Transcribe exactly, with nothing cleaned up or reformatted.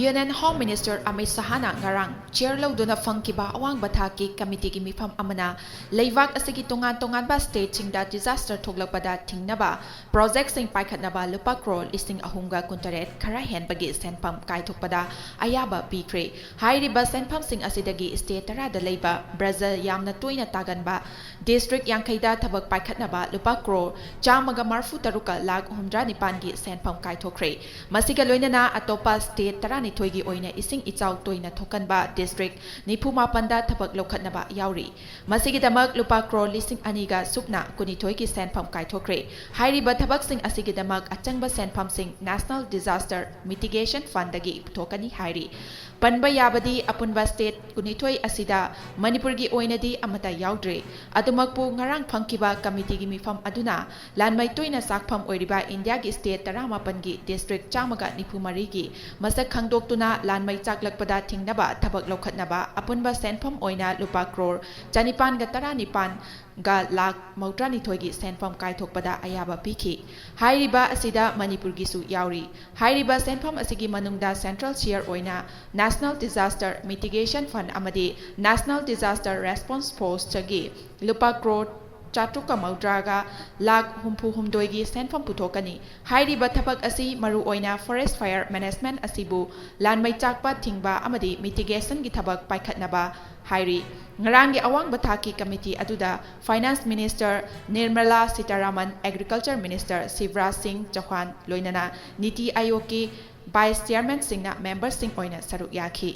Union Home Minister Amit Shahꯅ ꯉꯔꯥꯡ chair ꯂꯧꯗꯨꯅ ꯐꯪꯈꯤꯕ ꯑꯋꯥꯡꯕ ꯊꯥꯛꯀꯤ committeeꯒꯤ ꯃꯤꯐꯝ ꯑꯃꯅ ꯂꯩꯕꯥꯛ ꯑꯁꯤꯒꯤ ꯇꯣꯉꯥꯟ ꯇꯣꯉꯥꯟꯕ stateꯁꯤꯡꯗ disaster ꯊꯣꯛꯂꯛꯄꯗ ꯊꯤꯡꯅꯕ projectꯁꯤꯡ ꯄꯥꯏꯈꯠꯅꯕ ꯂꯨꯄꯥ ꯀ꯭ꯔꯣꯔ ꯂꯤꯁꯤꯡ ꯑꯍꯨꯝꯒ ꯀꯨꯟꯇꯔꯦꯠ ꯈꯔ ꯍꯦꯟꯕꯒꯤ ꯁꯦꯟꯐꯝ ꯀꯥꯏꯊꯣꯛꯄꯗ ꯑꯌꯥꯕ ꯄꯤꯈ꯭ꯔꯦ꯫ ꯍꯥꯏꯔꯤꯕ ꯁꯦꯟꯐꯝꯁꯤꯡ ꯑꯁꯤꯗꯒꯤ state ꯇꯔꯥꯗ ꯂꯩꯕ ꯕ꯭ꯔꯖ ꯌꯥꯝꯅ ꯇꯣꯏꯅ ꯇꯥꯒꯟꯕ district ꯌꯥꯡꯈꯩꯗ ꯊꯕꯛ ꯄꯥꯏꯈꯠꯅꯕ ꯂꯨꯄꯥ ꯀ꯭ꯔꯣꯔ ꯆꯥꯝꯃꯒ ꯃꯔꯐꯨ ꯇꯔꯨꯛꯀ ꯂꯥꯈ ꯍꯨꯝꯗ꯭ꯔꯥ ꯅꯤꯄꯥꯟꯒꯤ ꯁꯦꯟꯐꯝ ꯀꯥꯏꯊꯣꯛꯈ꯭ꯔꯦ꯫ ꯃꯁꯤꯒ ꯂꯣꯏꯅꯅ ꯑꯇꯣꯞꯄ state ꯇꯔꯥꯅꯤꯊꯣꯏꯒꯤ ꯑꯣꯏꯅ ꯏꯁꯤꯡ ꯏꯆꯥꯎ ꯇꯣꯏꯅ ꯊꯣꯛꯀꯟꯕ district ꯅꯤꯐꯨ ꯃꯥꯄꯟꯗ ꯊꯕꯛ ꯂꯧꯈꯠꯅꯕ ꯌꯥꯎꯔꯤ꯫ ꯃꯁꯤꯒꯤꯗꯃꯛ ꯂꯨꯄꯥ ꯀ꯭ꯔꯣꯔ ꯂꯤꯁꯤꯡ ꯑꯅꯤꯒ ꯁꯨꯞꯅ ꯀꯨꯟꯅꯤꯊꯣꯏꯒꯤ ꯁꯦꯟꯐꯝ ꯀꯥꯏꯊꯣꯛꯈ꯭ꯔꯦ꯫ ꯍꯥꯏꯔꯤꯕ ꯊꯕꯛꯁꯤꯡ ꯑꯁꯤꯒꯤꯗꯃꯛ ꯑꯆꯪꯕ ꯁꯦꯟꯐꯝꯁꯤꯡ National Disaster Mitigation Fundꯗꯒꯤ ꯄꯨꯊꯣꯛꯀꯅꯤ ꯍꯥꯏꯔꯤ꯫ ꯄꯟꯕ ꯌꯥꯕꯗꯤ, ꯑꯄꯨꯟꯕ state ꯀꯨꯟꯅꯤꯊꯣꯏ ꯑꯁꯤꯗ ꯃꯅꯤꯄꯨꯔꯒꯤ ꯑꯣꯏꯅꯗꯤ ꯑꯃꯠꯇ ꯌꯥꯎꯗ꯭ꯔꯤ꯫ ꯑꯗꯨꯃꯛꯄꯨ, ꯉꯔꯥꯡ ꯐꯪꯈꯤꯕ committeeꯒꯤ ꯃꯤꯐꯝ ꯑꯗꯨꯅ ꯂꯥꯟꯃꯩ ꯇꯣꯏꯅ ꯆꯥꯛꯐꯝ ꯑꯣꯏꯔꯤꯕ ꯏꯟꯗꯤꯌꯥꯒꯤ state ꯇꯔꯥꯃꯥꯄꯟꯒꯤ district ꯆꯥꯝꯃꯒ ꯅꯤꯐꯨ ꯃꯔꯤꯒꯤ ꯃꯁꯛ ꯈꯪꯗꯣꯛꯇꯨꯅ ꯂꯥꯟꯃꯩ ꯆꯥꯛꯂꯛꯄꯗ ꯊꯤꯡꯅꯕ ꯊꯕꯛ ꯂꯧꯈꯠꯅꯕ ꯑꯄꯨꯟꯕ ꯁꯦꯟꯐꯝ ꯑꯣꯏꯅ ꯂꯨꯄꯥ ꯀ꯭ꯔꯣꯔ ꯆꯅꯤꯄꯥꯟꯒ ꯇꯔꯥꯅꯤꯄꯥꯟꯒ ꯂꯥꯈ ꯃꯧꯗ꯭ꯔꯥꯅꯤꯊꯣꯏꯒꯤ ꯁꯦꯟꯐꯝ ꯀꯥꯏꯊꯣꯛꯄꯗ ꯑꯌꯥꯕ ꯄꯤꯈꯤ꯫ ꯍꯥꯏꯔꯤꯕ ꯑꯁꯤꯗ ꯃꯅꯤꯄꯨꯔꯒꯤꯁꯨ ꯌꯥꯎꯔꯤ꯫ ꯍꯥꯏꯔꯤꯕ ꯁꯦꯟꯐꯝ ꯑꯁꯤꯒꯤ ꯃꯅꯨꯡꯗ central share ꯑꯣꯏꯅ National Disaster Mitigation Fund ꯑꯃꯗꯤ National Disaster Response Forceꯇꯒꯤ ꯂꯨꯄꯥ ꯀ꯭ꯔꯣꯔ ꯆꯥꯇ꯭ꯔꯨꯛꯀ ꯃꯧꯗ꯭ꯔꯥꯒ ꯂꯥꯈ ꯍꯨꯝꯐꯨ ꯍꯨꯝꯗꯣꯏꯒꯤ ꯁꯦꯟꯐꯝ ꯄꯨꯊꯣꯛꯀꯅꯤ꯫ ꯍꯥꯏꯔꯤꯕ ꯊꯕꯛ ꯑꯁꯤ ꯃꯔꯨꯑꯣꯏꯅ forest fire management ꯑꯁꯤꯕꯨ ꯂꯥꯟꯃꯩ ꯆꯥꯛꯄ ꯊꯤꯡꯕ ꯑꯃꯗꯤ mitigationꯒꯤ ꯊꯕꯛ ꯄꯥꯏꯈꯠꯅꯕ ꯍꯥꯏꯔꯤ꯫ ꯉꯔꯥꯡꯒꯤ ꯑꯋꯥꯡꯕ ꯊꯥꯛꯀꯤ committee ꯑꯗꯨꯗ Finance Minister Nirmala Sitharaman, Agriculture Minister Shivraj Singh Chouhan, ꯂꯣꯏꯅꯅ ꯅꯤꯇꯤ ꯑꯥꯌꯣꯒꯀꯤ vice chairmanꯁꯤꯡꯅ memberꯁꯤꯡ ꯑꯣꯏꯅ ꯁꯔꯨꯛ ꯌꯥꯈꯤ꯫